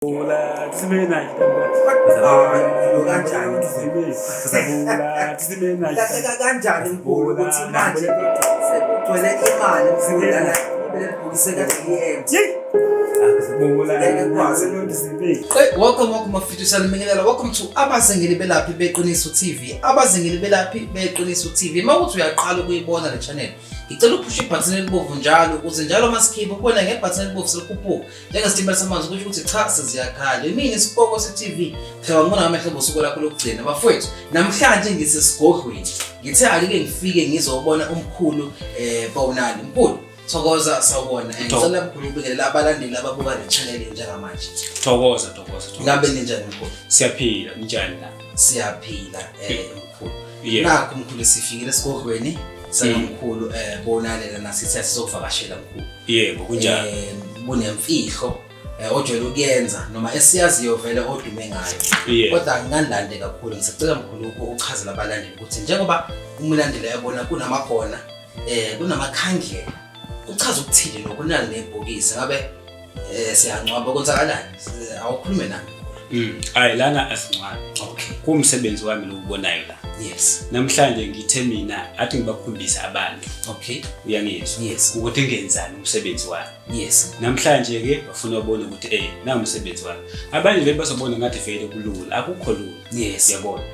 Kanjani kanjani mkhulu ukuthi manje sekugcwele imali mkhulu lana leli bhokisi kade li-empty? Hey, welcome, welcome mafethu, sanibingelela. Welcome to Abazingeli Belaphi Beqiniso TV. Abazingeli Belaphi Beqiniso TV. Uma uthi uyaqala ukuyibona le channel, ngicela uphushe ibhathini elibovu njalo ukuze njalo masikhipha ubone ngebhathini elibovu selikhuphuka njengesitimela samanzi, kusho ukuthi cha, seziyakhala. Imini isipoko se-TV mhla ngibona ngamehlo bosuku lakho lokugcina. Bafowethu, namhlanje ngisesigodlweni. Ngithe ake ngifike ngizobona umkhulu Bawunali. Mkhulu, thokoza, sawubona. Ngicela mkhulu ubingelela abalandeli ababuka le channel njengamanje. Thokoza, thokoza, thokoza. Ngabe ninjani, mkhulu? Siyaphila, ninjani la? Siyaphila, mkhulu. Yeah. Nakho mkhulu, sifikile esigodlweni sakamkhulu Bonalela, nasithi sizokuvakashela, mkhulu. Yebo, kunjalo. Kunemfihlo ojwayele ukuyenza noma esiyaziyo vele odume ngayo. Kodwa ngingandande kakhulu, ngisacela mkhulu uchazela abalandeli ukuthi njengoba umlandeli ayabona kunamakhona, kunamakhandlela, kuchaza ukuthini lokho? Kunali nebhokisi, ngabe siyancwaba, kwenzakalani? Awukhulume nami. Hayi, lana asingcwabi. Kuwumsebenzi wami lo ubonayo la. Namhlanje ngithe mina athi ngibakhombise abantu. Uyangizwa? Yes. Ukuthi ngenzani umsebenzi wami. Namhlanje ke bafuna ubone ukuthi na umsebenzi wami. Abanye vele bazobona ngathi vele kulula, akukho lula. Yabona.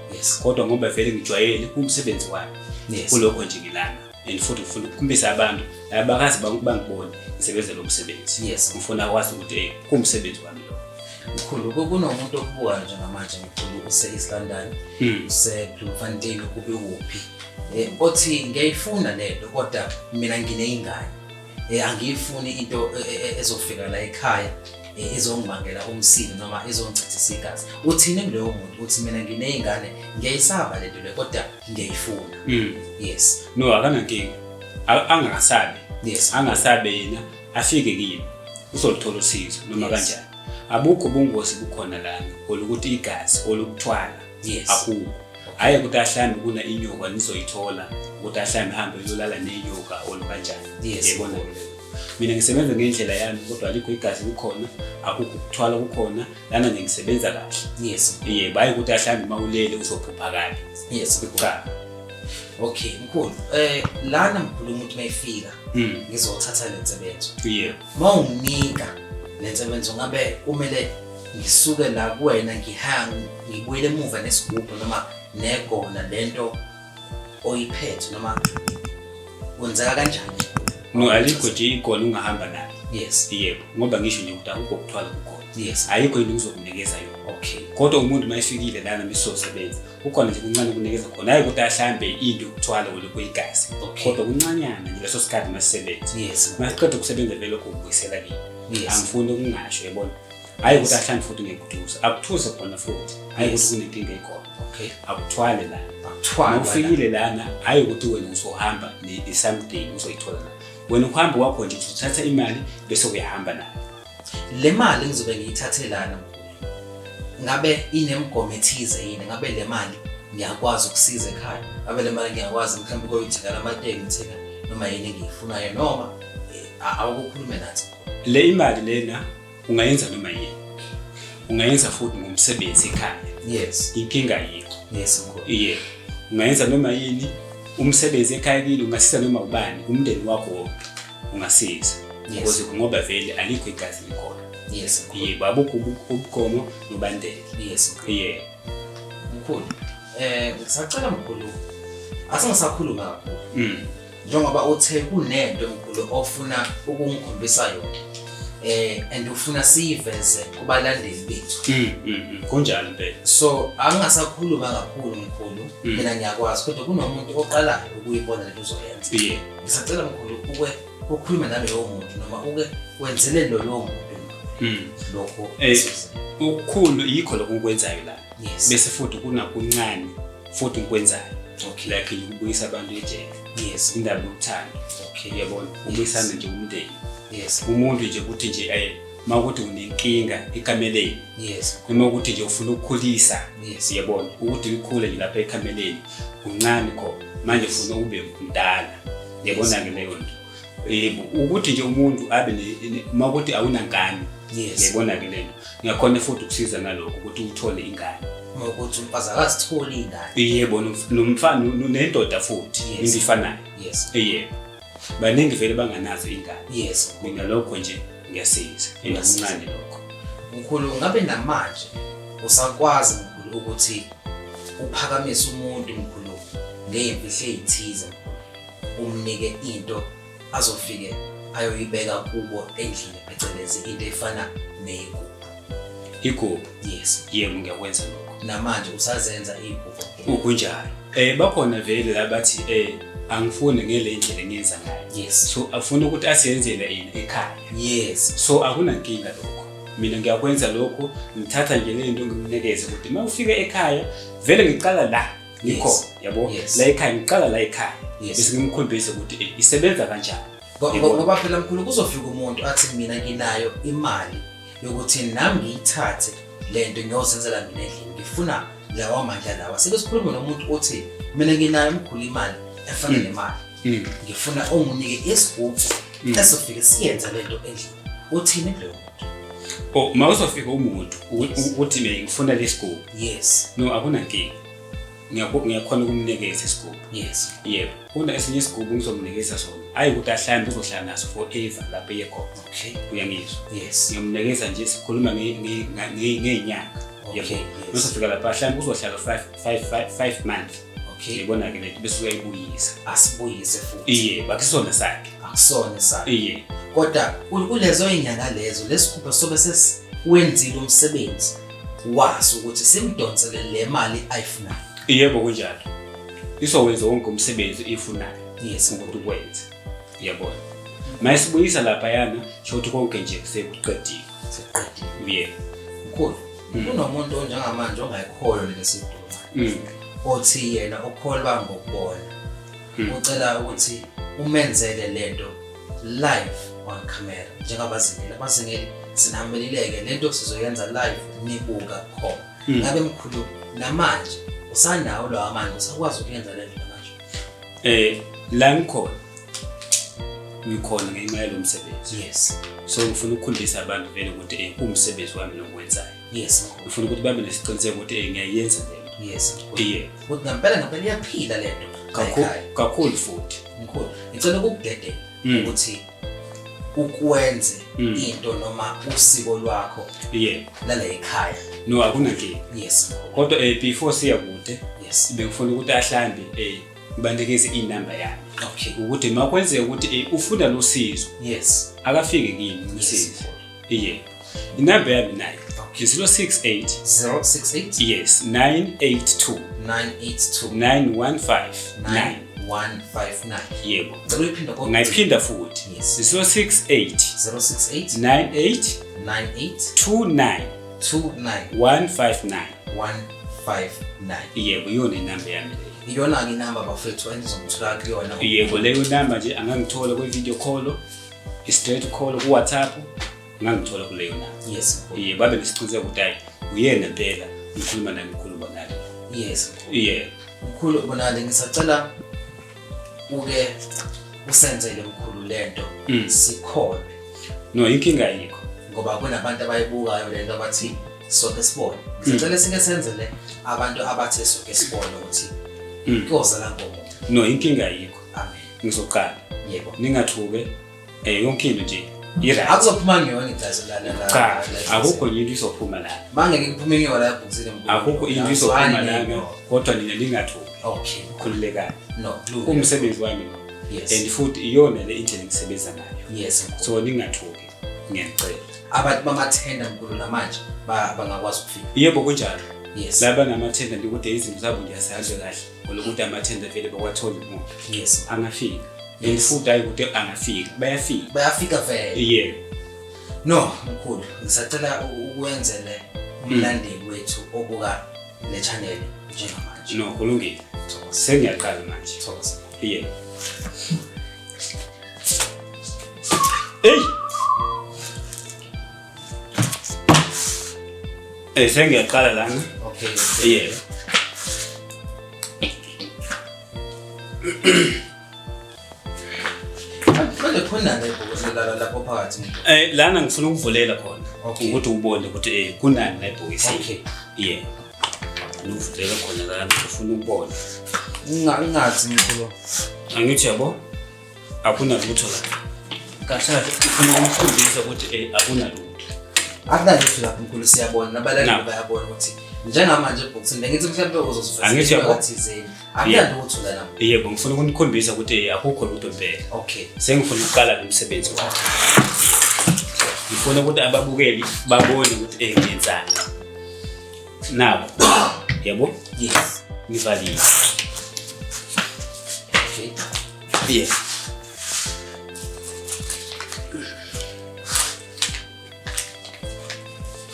Kodwa ngoba vele ngijwayele umsebenzi wami. Kulokho nje ngilana. And futhi ngifuna ukukhombisa abantu abakazi bangibone ngisebenza lo msebenzi. Ngifuna kwazi ukuthi kuwumsebenzi wami lo. Mkhulu, kunomuntu okubukayo njengamanje, mkhulu, use-East London, use-Bloemfontein, kube kuphi, othi ngiyayifuna lento kodwa mina ngineyingane, angiyifuni into ezofika la ekhaya izongibangela umsindo noma izongichithisa igazi. Uthini kuloyo muntu uthi mina ngineyingane, ngiyayisaba lento le kodwa ngiyayifuna? Yes. No, akanankinga. Angasabi. Angasabe yena, afike kimi. Uzoluthola usizo noma kanjani. Abukho ubungozi bukhona lana olukuthi igazi olukuthwala. Akukho. Hayi ukuthi ahlambe kuna inyoka nizoyithola, ukuthi ahlambe hambe uyolala nenyoka olukanjani. Yebona leyo. Mina ngisebenza ngendlela yami kodwa alikho igazi kukhona, akukho ukuthwala kukhona, lana nje ngisebenza kahle. Yebo, hayi ukuthi ahlambe mawulele uzophupha kabi. Cha. Okay, mkhulu. Lana mkhulu umuntu mayifika ngizothatha lensebenzo. Mawunginika lensebenzo, ngabe kumele ngisuke la kuwena ngihambe ngibuyele emuva nesigubhu noma negona lento oyiphethe, noma kwenzeka kanjani? No, alikho nje igona ungahamba nalo. Yebo, ngoba ngisho nje ukuthi akukho ukuthwala kukhona. Ayikho into engizokunikeza yona. Kodwa umuntu mayefikile lana misosebenza, kukhona nje kuncane ukunikeza khona. Hayi ukuthi ahlambe into yokuthwala lokho igazi. Kodwa kuncanyana nje leso sikhathi masisebenza. Masiqeda ukusebenza vele lokho ukubuyisela kimi. Angifuni ukungasho, yabona. Hayi ukuthi ahlambe futhi ngekuthusa. Akuthuse khona futhi. Hayi ukuthi kunenkinga ekhona. Akuthwale la. Akuthwale. Ufikile lana, hayi ukuthi wena uzohamba ne something uzoyithola la. Wena ukuhamba kwakho nje uzothatha imali bese uyahamba nayo. Le mali ngizobe ngiyithathe lana mkhulu, ngabe inemigomo ethize yini? Ngabe le mali ngiyakwazi ukusiza ekhaya? Ngabe le mali ngiyakwazi mhlawumbe ukuyothenga lamateki, ngithenga noma yini engiyifunayo, noma awukukhulume nathi? Le imali lena ungayenza noma yini. Ungayenza futhi ngomsebenzi ekhaya. Inkinga ayikho. Mkhulu. Yebo. Ungayenza noma yini umsebenzi ekhaya kini, ungasiza noma ubani, umndeni wakho wonke ungasiza. Ukuze ngoba vele alikho igazi likhona. Mkhulu. Yebo, abukho ubugomo nobandela. Mkhulu. Yebo. Mkhulu, ngisacela mkhulu, asingisakhuluma kakhulu. Njengoba uthe kunento mkhulu ofuna ukungikhombisa yona, and ufuna siyiveze kubalandeli bethu. Kunjalo impela. So angingasakhuluma kakhulu mkhulu, mina ngiyakwazi, kodwa kunomuntu oqalayo ukuyibona lento uzoyenza. Ngisacela mkhulu uke ukhulume naloyo muntu noma uke wenzele loyo muntu lokho. Okukhulu yikho lokho okwenzayo la. Bese futhi kunakuncane futhi ngikwenzayo. Like ukubuyisa abantu ejele. Indaba yokuthanda. Yabona, ubuyisana nje umndeni. Umuntu nje ukuthi nje mawukuthi unenkinga ekameleni. Noma ukuthi nje ufuna ukukhulisa. Yabona, ukuthi ukhule nje lapha ekameleni kuncane khona. Manje ufuna ube mdala. Yabona ke leyo nto. Yebo, ukuthi nje umuntu abe mawukuthi awunangane. Yabona ke lento. Ngiyakhona futhi ukusiza nalokho ukuthi uthole ingane. Ngokuthi umfazi akazitholi ingane. Yebo, nomfana nendoda futhi into ifanayo. Yes. Yebo. Baningi vele banganazo ingane. Yes. Mina lokho nje ngiyasiza. Into lokho. Mkhulu, ngabe namanje usakwazi mkhulu ukuthi uphakamise umuntu mkhulu ngey'mfihlo ey'thize mkhulu, umnike into azofike ayoyibeka kubo endlini, phecelezi into efana neyigubhu? Igubhu? Yes. Yebo, ngiyakwenza lokho. Namanje usazenza iy'gubhu? Kunjalo. Bakhona vele labathi angifuni ngele ndlela engiyenza ngayo. Yes. So afuna ukuthi asiyenzele yena ekhaya. Yes. So akunankinga lokho. Mina ngiyakwenza lokho, ngithatha nje lento ngimnikeze ukuthi uma ufika ekhaya vele ngiqala la ngikho, yabo? La ekhaya ngiqala la ekhaya. Bese ngimkhombise ukuthi isebenza kanjani. Ngoba phela mkhulu kuzofika umuntu athi mina nginayo imali yokuthi nami ngiyithathe lento ngiyozenzela mina endlini, ngifuna lawa mandla lawa. Sike sikhulume nomuntu othi mina nginayo mkhulu imali efana nemali, ngifuna onginike isigubhu esofike siyenze lento endlini. Uthini kuloyo muntu? Oh, mawuzofika umuntu ukuthi mina ngifuna lesigubhu. Yes. No, akunankinga. Ngiyakhona ukumnikeza isigubhu. Yes. Yebo. Kuna esinye isigubhu ngizomnikeza sona. Hayi ukuthi ahlambe uzohlala naso forever lapho eye khona. Okay. Uyangizwa? Yes. Ngiyomnikeza nje sikhuluma ngey'nyanga. Okay. Yebo. Uzofika lapha ahlambe uzohlala 5 months. Okay. Yibona ke lento bese uyayibuyisa. Asibuyise futhi. Yebo, akusona sakhe. Akusona sakhe. Yebo. Kodwa kulezo inyanga lezo lesigubhu sobe sesiwenzile umsebenzi waso ukuthi simdonsele le mali ayifunayo. Yebo, kunjalo. Isowenza wonke umsebenzi ifunayo. Yes, ukuthi ukwenze. Yabona. Mayisibuyisa lapha yana, sho ukuthi konke nje sekuqedile. Sekuqedile. Yebo. Mkhulu, kunomuntu onjengamanje ongayikholwa lesidumo. Othi yena ukholwa ngokubona. Ucela ukuthi umenzele lento live on camera njengabazingeli. Abazingeli sinihambelileke lento sizoyenza live nibuka khona. Ngabe mkhulu namanje usanawo lawa amandla, usakwazi ukuyenza lento namanje? La ngikhona ngikhona ngenxa yalo msebenzi. Yes. So ngifuna ukukhombisa abantu vele ukuthi umsebenzi wami lokwenzayo. Yes. Ngifuna ukuthi babe nesiqiniseko ukuthi ngiyayenza lento. Yes. Yebo. Ukuthi ngempela ngempela iyaphila lento. Kakhulu futhi. Mkhulu, ngicela ukukudedela ukuthi ukwenze into noma usiko lwakho. Yebo. Lala ekhaya. No, akunankinga. Yes. Kodwa before siya kude, yes, bengifuna ukuthi ahlambe ngibanikeze inamba yami. Okay. Ukuthi makwenzeke ukuthi ufuna lo sizo. Yes. Akafike kimi ngimsize. Yebo. Inamba yami nayo. Okay. 068 068 Yes, 982 982 9159 9159. Yebo. Ngicela uyiphinde kodwa. Ngayiphinda futhi. Yes. 068 068 98 98 29 29 159 159. Yebo, iyona inamba yami leyo. Iyona ke inamba bafethu enizomthola kuyona. Yebo, leyo namba nje angangithola kwi video call, i straight call ku WhatsApp, ngangithola kuleyo namba. Yes. Yebo, babe nesiqiniseko ukuthi hayi uyena impela ngikhuluma naye mkhulu Bonale. Yes. Yebo. Mkhulu Bonale, ngisacela uke usenzele mkhulu lento sikholwe. No, inkinga ayikho. Ngoba kunabantu abayibukayo lento abathi sonke sibone. Ngisacela sike senzele abantu abathe sonke sibone ukuthi kuyozala nkomo. No, inkinga ayikho. Amen. Ngizoqala. Yebo. Ningathuke. Yonke into nje i-right. Akuzophuma ngiyona igazi la la la. Cha, akukho into izophuma la. Mangeke kuphume ngiyona la ebhokisini mkhulu. Akukho into izophuma la, kodwa nina ningathuki. Okay. Khululekani. No, umsebenzi wami. Yes. And futhi iyona le indlela engisebenza ngayo. Yes. So ningathuki. Ngiyacela. Abantu bamathenda mkhulu namanje bangakwazi ukufika. Yebo, kunjalo. Yes. Laba namathenda ndikude izinto zabo ngiyasazi kahle. Ngokuthi amathenda vele bawathole umuntu. Yes. Angafika. And futhi hayi ukuthi angafika, bayafika. Bayafika vele. Yebo. No, mkhulu, ngisacela ukwenzele umlandeli wethu obuka le channel njengamanje. No, kulungile. Sengiyaqala manje. Thokoza. Yebo. Hey. Sengiyaqala lana. Okay. Yebo. Manje khona le bhokisi lala lapho phakathi. Lana ngifuna ukuvulela khona. Ukuthi ubone ukuthi kunani la ebhokisini. Okay. Yeah. Nuvulele khona la ufuna ukubona. Ngingathi mkhulu. Angithi yabo akunalutho la. Kahle kahle ufuna ukumkhombisa ukuthi akunalutho. Akunalutho lapho mkhulu, siyabona nabalandeli bayabona ukuthi njengamanje ebhokisini bengithi mhlawumbe uzosiveza thizeni. Akunalutho la. Yebo, ngifuna ukunikhombisa ukuthi akukho lutho impela. Okay. Sengifuna ukuqala umsebenzi wami. Ngifuna ukuthi ababukeli babone ukuthi ngiyenzani. Nabo. Yabo? Yes. Ngivalile. Okay. Yeah.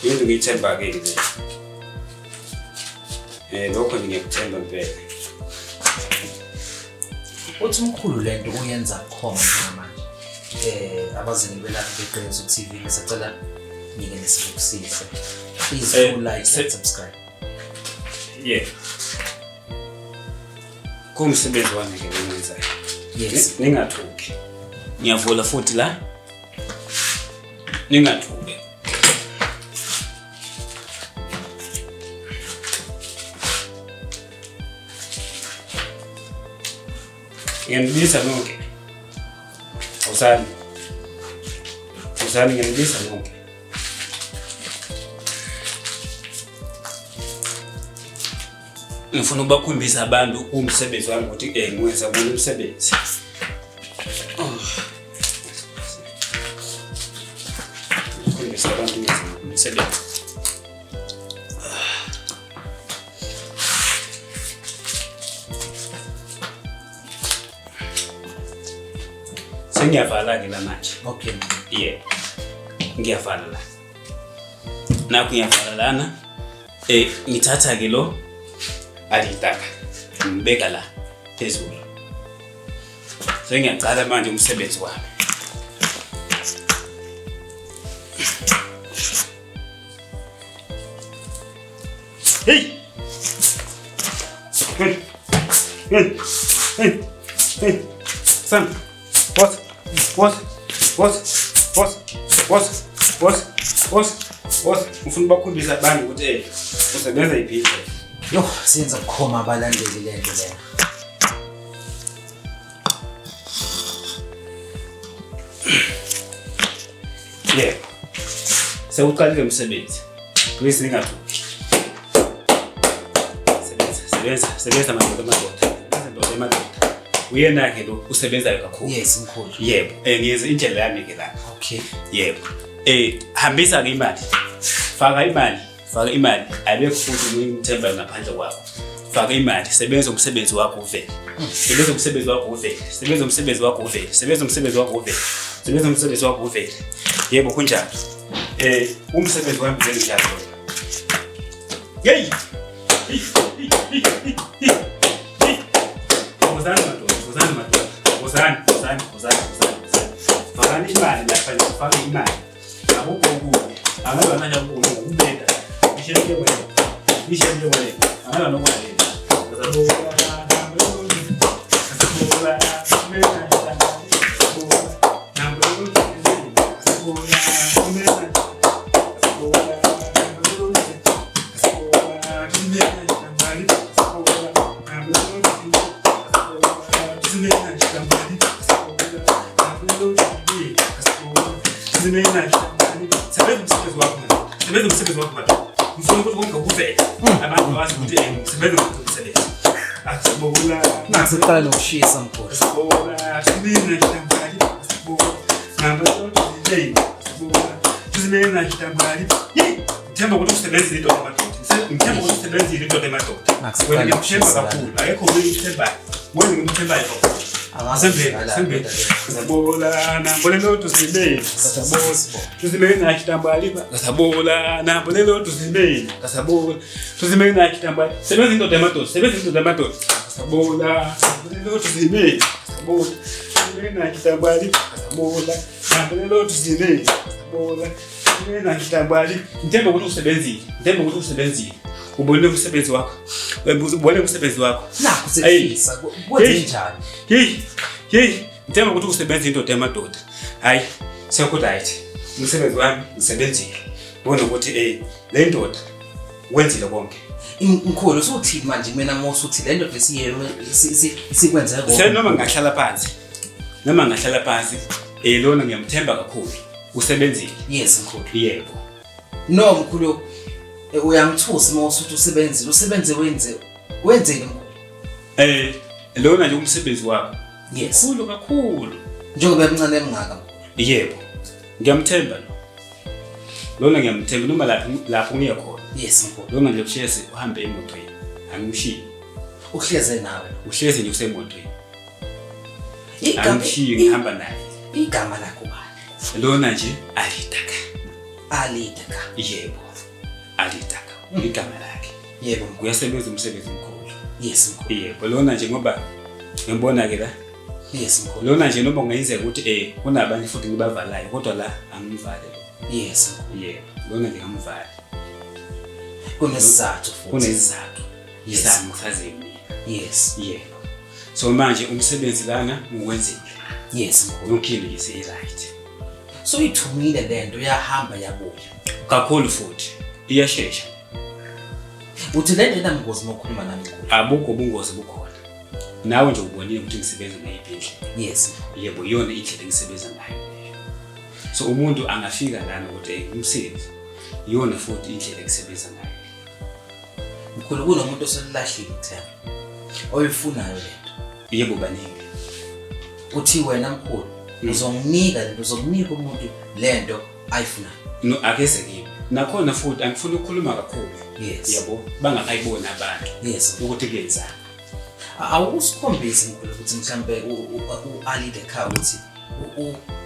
Yini ngiyithemba ke le. Lokho ngiyakuthemba impela. Uthi mkhulu lento uyenza khona njengamanje. Abazini belapha beQiniso TV ngisacela nike nesibusise. Please do like and subscribe. Yeah. Kumsebenzi wami ke engiwenzayo. Yes. Ningathuki. Ngiyavula futhi la. Ningathuki. Ngiyanibisa nonke. Awusani. Awusani, ngiyanibisa nonke. Ngifuna ukubakhombisa abantu umsebenzi wami ukuthi ngiwenza kulo umsebenzi. Ngikhombisa abantu umsebenzi. Sengiyavala ke la manje. Okay. Yeah. Ngiyavala la. Nakho ngiyavala lana. Ngithatha ke lo alitaka. Ngibeka la phezulu. Sengiyaqala manje umsebenzi wami. Hey! Hey! Hey! Hey! Hey! Sam! What? What? What? What? What? What? What? What? Ngifuna ubakhombisa abantu ukuthi usebenza yiphi indlela. Yo, siyenza bukhoma abalandeli lento lena. Yeah. Sewuqalile umsebenzi. Please ningathuki. Sebenza, sebenza madoda madoda. Sebenza ndoda madoda. Uyena ke lo usebenzayo kakhulu. Yes, mkhulu. Yebo, ngiyenza indlela yami ke la. Okay. Yebo. Hambisa ke imali. Faka imali, faka imali. Abekho futhi ngimthemba ngaphandle kwakho. Faka imali, sebenza umsebenzi wakho uvele. Sebenza umsebenzi wakho uvele. Sebenza umsebenzi wakho uvele. Sebenza umsebenzi wakho uvele. Sebenza umsebenzi wakho uvele. Yebo kunjalo. Umsebenzi wami njenjalo. Hey! Wozani madoda, wozani madoda. Wozani, wozani, wozani, wozani. Fakani imali lapha, faka imali. Akukho okunye. Angaba manje ukubeka. Ngisho wena. Ngisho wena. Angaba nokwalela. Nasiqala nokushisa mkhulu. Ngithemba ukuthi usebenzile indoda emadoda. Ngithemba ukuthi usebenzile indoda emadoda. Wena ngiyamthemba kakhulu. Akekho omunye ngimthembayo. Wena ngimthembayo kakhulu. Sembeni, sembeni. Sabola nambolelo tuzimeni. Sabola. Tuzimeni na kitambali. Sabola nambolelo tuzimeni. Sabola. Tuzimeni na kitambali. Sebenza indoda emadoda. Sebenza indoda emadoda. Sabola nambolelo tuzimeni. Sabola. Tuzimeni na kitambali. Sabola nambolelo tuzimeni. Sabola. Mina ngitambali. Ngithemba ukuthi usebenzile. Ngithemba ukuthi usebenzile. Ubone umsebenzi wakho. Ubone umsebenzi wakho. Nakho sefisa kwenzenjani? Hey. Hey, ngithemba ukuthi usebenza indoda emadoda. Hayi, sekho right. Umsebenzi wami ngisebenzile. Bona ukuthi le ndoda wenzile konke. Mkhulu, usuthini manje kumina uma usuthi le ndoda isikwenze konke? Senoma ngingahlala phansi. Noma ngingahlala phansi, lona ngiyamthemba kakhulu. Usebenzile. Yes, mkhulu. Yebo. No, mkhulu, uyangithusa uma usuthi usebenzile. Usebenze wenzeni mkhulu? Lona nje umsebenzi wakho. Yes. Mkhulu kakhulu. Njengoba emncane emngaka mkhulu. Yebo. Ngiyamthemba lo. Lona ngiyamthemba noma lapho ngiye khona. Yes, mkhulu. Lona nje uhlezi uhambe emotweni. Angimshiyi. Uhleze nawe. Uhlezi nje usemotweni. Angimshiyi, ngihamba naye. Igama lakho bani? Lona nje Alitaka. Alitaka. Yebo. Alitaka. Igama lakhe. Yebo. Kuyasebenza umsebenzi omkhulu. Yes, mkhulu. Yebo, lona nje ngoba ngibona ke la. Yes, mkhulu. Lona nje noma kungenzeka ukuthi kunabanye futhi ngibavalayo kodwa la angimvale lo. Yes, mkhulu. Yebo, lona nje ngamvale. Kunesizathu futhi. Kunesizathu. Yes. Sami ngisaziyo mina. Yes. Yebo. So manje umsebenzi lana ngiwenzile. Yes, mkhulu. Yonke into nje seyi-right. So ithumile lento yahamba yabuya. Kakhulu futhi. Iyashesha. Uthi le nto inamngozi uma ukhuluma nami mkhulu? Abukho ubungozi bukhona. Nawe nje ubonile ukuthi ngisebenza ngayiphi indlela. Yes. Yebo, iyona indlela engisebenza ngayo leyo. So umuntu angafika lana ukuthi umsebenzi iyona futhi indlela engisebenza ngayo. Mkhulu, kunomuntu oselilahlile ithemba oyifunayo lento. Yebo, baningi. Uthi wena mkhulu uzonginika lento, uzokunika umuntu lento ayifunayo. No, akeze kimi. Nakhona futhi angifuni ukukhuluma kakhulu. Yes. Yabo, bangakayiboni abantu. Yes. Ukuthi kuyenzani. Awusikhombisi mkhulu ukuthi mhlambe u-Ali the car ukuthi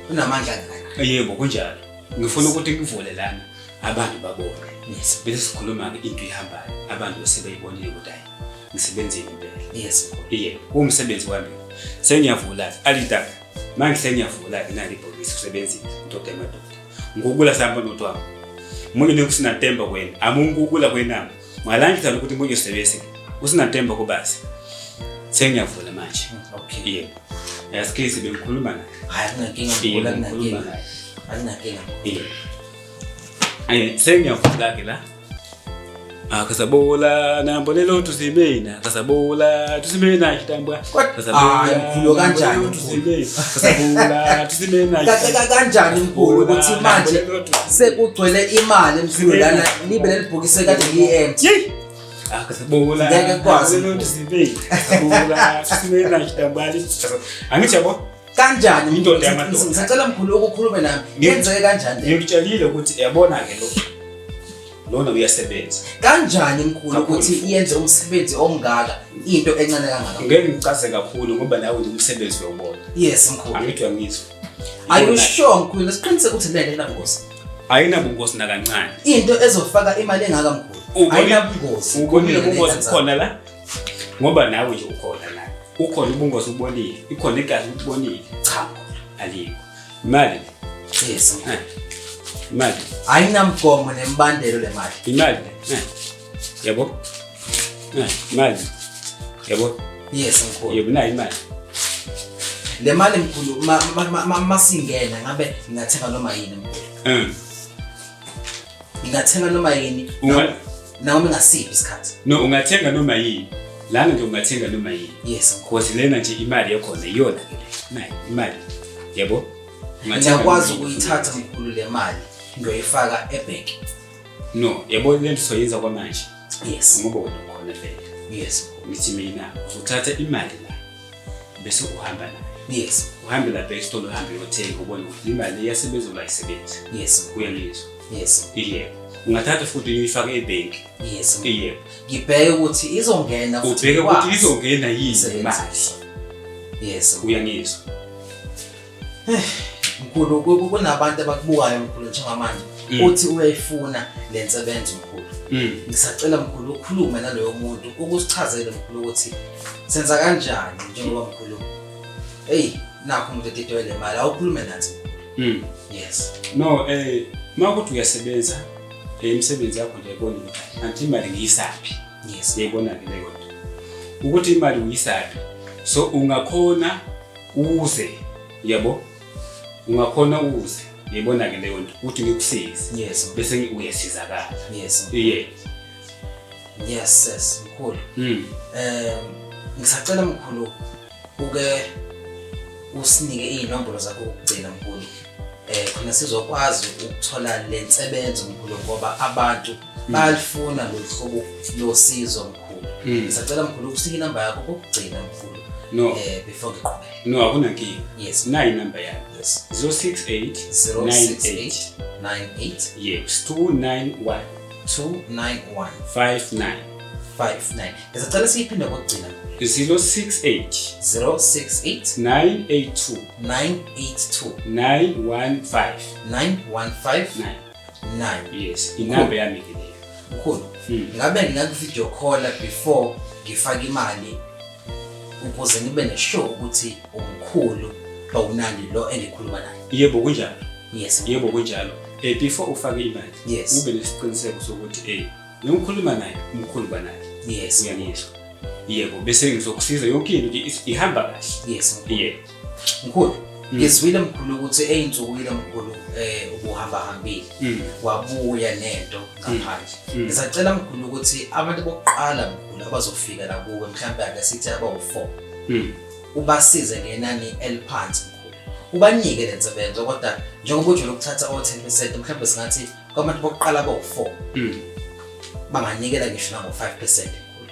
unamandla kangakanani. Yebo, kunjalo. Ngifuna ukuthi ngivule lana abantu babone. Yes. Bese sikhuluma ke into ihambayo, abantu bese beyibonile ukuthi hayi ngisebenzile impela. Yes, mkhulu. Yebo, umsebenzi wami. Sengiyavula Alitaka. Manje sengiyavula ke nali ibhokisi usebenzile indoda emadoda. Ngokula samba notwabo. Munye nekusinatemba kwena. Amungukula kwena. Mwalanjisa ukuthi munye usebenzile. Usinatemba kubasi. Sengiyavula manje. Okay. Yebo. Yasikisi bengikhuluma naye. Hayi, akunankinga mkhulu, akunankinga. Akunankinga. Yebo. Sengiyavula ke la. Akasabola nambolelo tusimena, akasabola tusimena chitambwa. Hayi mkhulu, kanjani mkhulu? Akasabola tusimena. Kanjani mkhulu ukuthi manje sekugcwele imali mkhulu lana libe lelibhokisi kade liyi-empty. Akasabola. Ngeke kwazi. Tusimena. Akasabola tusimena chitambwa. Angithi yabo? Kanjani indoda yamadoda? Ngisacela mkhulu ukukhulume nami. Yenzeke kanjani? Ngikutshelile ukuthi yabona ke lo. Lona uyasebenza. Kanjani mkhulu ukuthi iyenze umsebenzi omngaka into encane kangaka? Ngeke ngichaze kakhulu ngoba nawe nje umsebenzi uyawubona. Yes mkhulu. Angithi uyangizwa. Are you sure mkhulu? Nesiqiniseko ukuthi le nto inabungozi. Ayinabungozi nakancane. Into ezofaka imali engaka mkhulu. Ayinabungozi. Ubonile ubungozi khona la? Ngoba nawe nje ukhona la. Ukhona ubungozi ubonile. Ikhona igazi ubonile. Cha, alikho. Imali. Yes. Imali. Ayinamgomo nembandelo le mali. Imali. Yabo? Imali. Yabo? Yes mkhulu. Yebo nayo imali. Le mali mkhulu masingena ngabe ngingathenga noma yini mkhulu. Ngingathenga noma yini. Noma ngasiphi isikhathi. No, ungathenga noma yini. Lana nje ungathenga noma yini. Yes mkhulu. Because lena nje imali yakhona iyona ke le. Nayi imali. Yabo? Ngiyakwazi ukuyithatha mkhulu le mali ngiyoyifaka ebhenki. No, yabo le nto soyenza kwamanje. Yes. Ngoba wena ukhona vele. Yes. Ngithi mina uzothatha imali la bese uhamba nayo. Yes. Uhambe lapha esitolo uhambe uyothenga ubone ukuthi imali iyasebenza noma ayisebenzi. Yes. Uyangizwa? Yes. Yebo. Ungathatha futhi uyoyifaka ebhenki. Yes. Yebo. Ngibheke ukuthi izongena futhi. Ubheke ukuthi izongena yini imali. Yes. Uyangizwa? Mkhulu, kunabantu abakubukayo mkhulu njengamanje uthi uyayifuna le nsebenzo mkhulu. Ngisacela mkhulu ukhulume naloyo muntu ukusichazele mkhulu ukuthi senza kanjani njengoba mkhulu. Hey, nakho umuntu edidwe le mali, awukhulume nathi. Yes. No, makuthi uyasebenza, imisebenzi yakho nje ayibona ukuthi anti imali ngiyisaphi. Yes. Uyayibona ke leyo nto. Ukuthi imali uyisaphi. So ungakhona uze, yabo? Ungakhona uze. Ngiyibona-ke leyo nto ukuthi ngikusize. Yes. Bese uyasizakala. Yes. Yeah. Yes, yes, mkhulu. Ngisacela mkhulu uke usinike iy'nombolo zakho ukugcina mkhulu. Khona sizokwazi ukuthola le nsebenzo mkhulu ngoba abantu bayalifuna lolu hlobo losizo mkhulu. Ngisacela mkhulu usinike inamba yakho kokugcina mkhulu. No. Before ngiqhubeke. No, akunankinga. Yes. Nayi inamba yami. Yes. 068 068 98 yes 291 291 59 59. Ngisacela siyiphinde kokugcina. 068 068 982 982 915 915 9. 9. Yes, inamba yami ke leyo. Mkhulu, ngabe ngingaku-video call before ngifake imali ukuze ngibe ne-sure ukuthi umkhulu bawunandi lo engikhuluma naye? Yebo kunjalo. Yes. Yebo kunjalo. Before ufake imali, Yes. ube nesiqiniseko sokuthi lo ngikhuluma naye umkhulu banaye. Yes. Uyangizwa. Yebo, bese ngizokusiza yonke into nje ihamba kahle. Yes. Mkhulu. Yebo. Mkhulu, ngizwile mkhulu ukuthi eyinsukwini mkhulu ubuhamba hambile. Wabuya nento ngaphandle. Ngisacela mkhulu ukuthi abantu bokuqala mkhulu abazofika la kuwe mhlawumbe ake sithi abawu4. Ubasize ngenani eliphansi mkhulu. Ubanike lensebenzo kodwa njengoba ujwayele ukuthatha o-10% mhlawumbe singathi kwabantu bokuqala abawu4. Banganikela ngisho nango 5% mkhulu.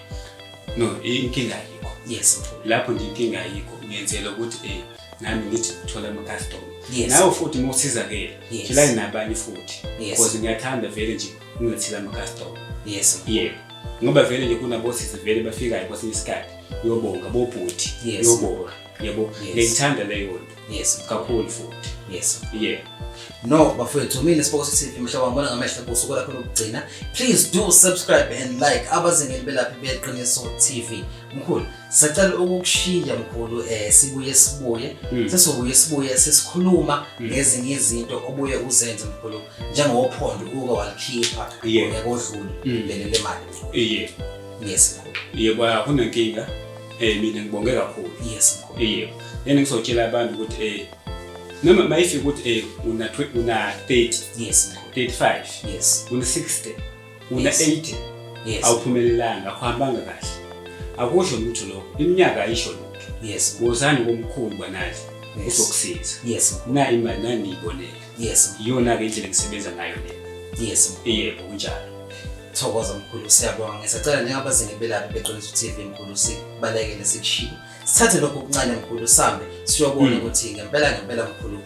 No, inkinga ayikho. Yes mkhulu. Lapho nje inkinga ayikho. Ngiyenzela ukuthi nami ngithi ukuthola ama customer. Yes. Nawe futhi ngosizakele. Yes. Tshela nabanye futhi. Yes. Because ngiyathanda vele nje ungilethela ama customer. Yes. Yebo. Ngoba vele nje kunabosisi vele bafikayo kwesinye isikhathi uyobonga bobhuti. Yes. Uyobonga. Yebo. Yes. Ngiyithanda leyo nto. Yes. Kakhulu futhi. Yes. Yebo. No, bafowethu, mina Sipoko TV mhlobo ngibona ngamehlo kusuku lakho lokugcina. Please do subscribe and like abazingeli belaphi beqiniso TV. Mkhulu, sicela ukukushiya mkhulu, sibuye sibuye. Sesibuye sibuye sesikhuluma ngezinye izinto obuye uzenze mkhulu njengophondo uke walikhipha ngeke odlule leli lemali. Yebo. Yes mkhulu. Yebo, akunankinga. Mina ngibonge kakhulu. Yes mkhulu. Yebo. Yena ngizotshela abantu ukuthi noma mayifika ukuthi una una 30, Yes mkhulu. 35, Yes. una 60, una Yes. 80, Yes. awuphumelelanga, akuhambanga kahle. Akusho lutho lokho. Iminyaka ayisho lutho. Yes. Wozani komkhulu banazi. Yes. Uzokusiza. Yes. Na imali naniyibonele. Yes. Iyona ke indlela engisebenza ngayo le. Yes. Yebo kunjalo. Thokoza mkhulu, siyabonga. Ngisacela njengabazingi belaphi beqiniso TV mkhulu sibalekele sikushiye. Sithathe lokho okuncane mkhulu sambe siyobona ukuthi ngempela ngempela mkhulu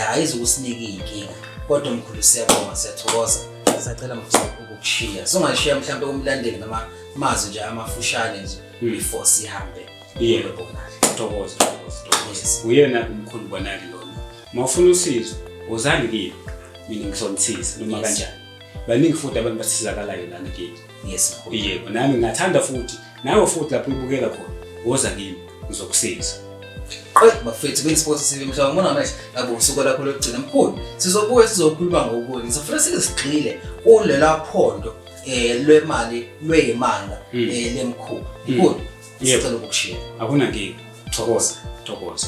ayizukusinika inkinga. Kodwa mkhulu siyabonga, siyathokoza. Sisacela mkhulu ukukushiya. Songashiya mhlawumbe kumlandeli noma mazwi nje amafushane nje before sihambe. Yebo. Thokoza, thokoza, thokoza. Yes. Uyena umkhulu Bonali lona. Mawufuna usizo, wozani kimi. Mina ngizonisiza noma Yes. kanjani. Baningi futhi abantu basizakalayo lana kimi. Yes mkhulu. Yebo, nami ngingathanda futhi nawe futhi lapho uyibukela khona, woza kimi ngizokusiza. Bafethu beSports TV mhlawumbe ngibona ngamehlo ngabo usuku lakho lokugcina mkhulu. Sizobuya sizokhuluma ngokunye. Sifuna sike sigxile kulela phondo lwemali lweyimanga lemkhulu. Mkhulu, Yebo. sicela ukukushiya. Akunankinga. Thokoza, thokoza.